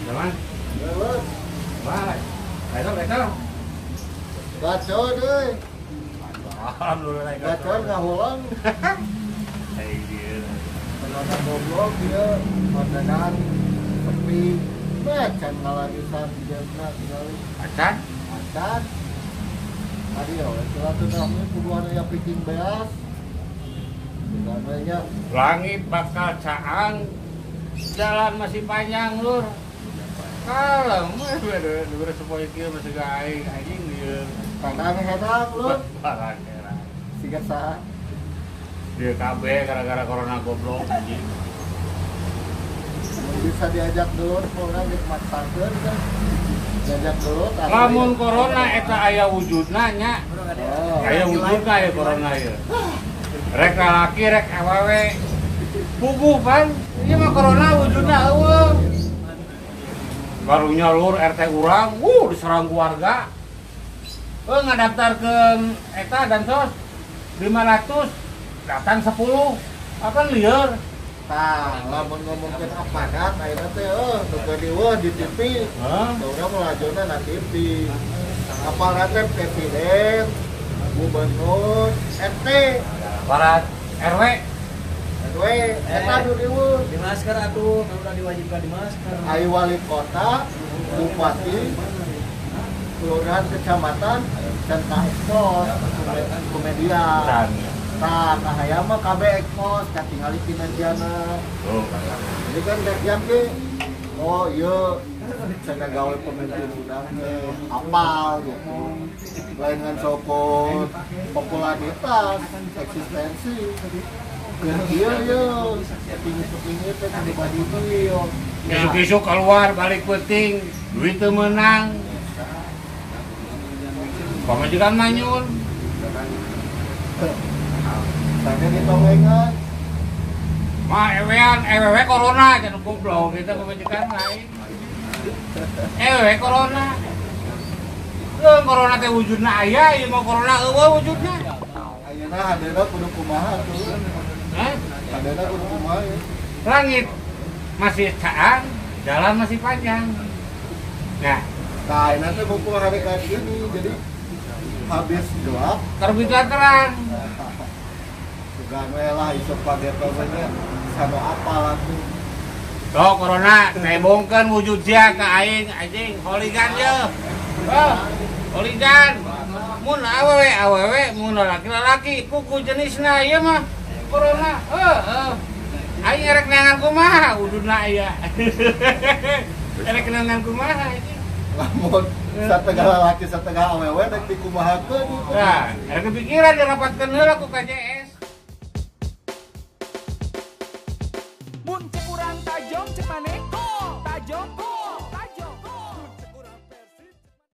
Teman. Wah, gacor. Gacor euy. Alhamdulillah gacor ngahulang. Hei dia. Penonton goblok dia, kondenan sepi. Macan ngalarisan jamna tinggali. Acan? Acan. Tadi ya, silaturahmi kudu aya picing beas. Nya. Langit bakal caang, jalan masih panjang lur. Kalem, udah sepoi kieu masih ga aing anjing ieu. Padang hedang lur. Padang hedang. Siga saha? Dia kabeh gara-gara corona goblok anjing. Bisa diajak dulu, corona geus maksakeun kan. Diajak dulu. Lamun corona eta aya wujudna nya. Aya wujudna ya corona ieu. Rek lalaki rek awewe puguh pan ieu mah corona wujudna eueuh. Barunya lur RT urang, diserang keluarga. Ngadaftarkeun eta dansos 500, datang 10. Apa lieur? Tah, lamun ngomongkeun aparat ayeuna teh nu keur di TV. Hah? Urang melajona na TV. Aparat teh presiden, gubernur, RT, aparat RW. RW eta nu diweuh. Di masker atuh, kan udah diwajibkan di masker. Ai wali kota, bupati, kelurahan, kecamatan, dan ka ekspos ke media. Tah, kahayang mah kabeh ekspos, katingali kinerjana. Oh, jadi kan rek jam ge, oh ieu cenah gawe pemimpin urang teh apal gitu. Lain ngan sokot popularitas, eksistensi. Iya iya, kepingin-kepingin teh kudu badi ieu. Isuk-isuk keluar balik penting, duit teu meunang. Pamajikan manyun. Sange ditongengan. Mah ewean, ewewe corona jangan goblok kita pamajikan lain. Ewewe corona. Leuh corona teh wujudna aya, ieu mah corona eueuh wujudna. Ayeuna hadeuna kudu kumaha tuh? Hah? Hadeuna kudu kumaha ya? Langit masih caang, jalan masih panjang. Nah, nah ayeuna teh mumpung hari kayak gini, jadi habis gelap terbitlah terang. Sugan we lah isuk pageto we nya sano apal atuh. Tuh corona tebongkeun wujud sia ka aing anjing holigan ye. Oh, holigan. Mun awewe awewe, mun lalaki-lalaki puku jenisna ieu mah corona. Heeh. Aing erek neangan kumaha wujudna aya. Erek neangan kumaha anjing. Lamun satengah lalaki satengah awewe rek dikumahakeun. Nah, erek kepikiran dirapatkeun heula ku KJS.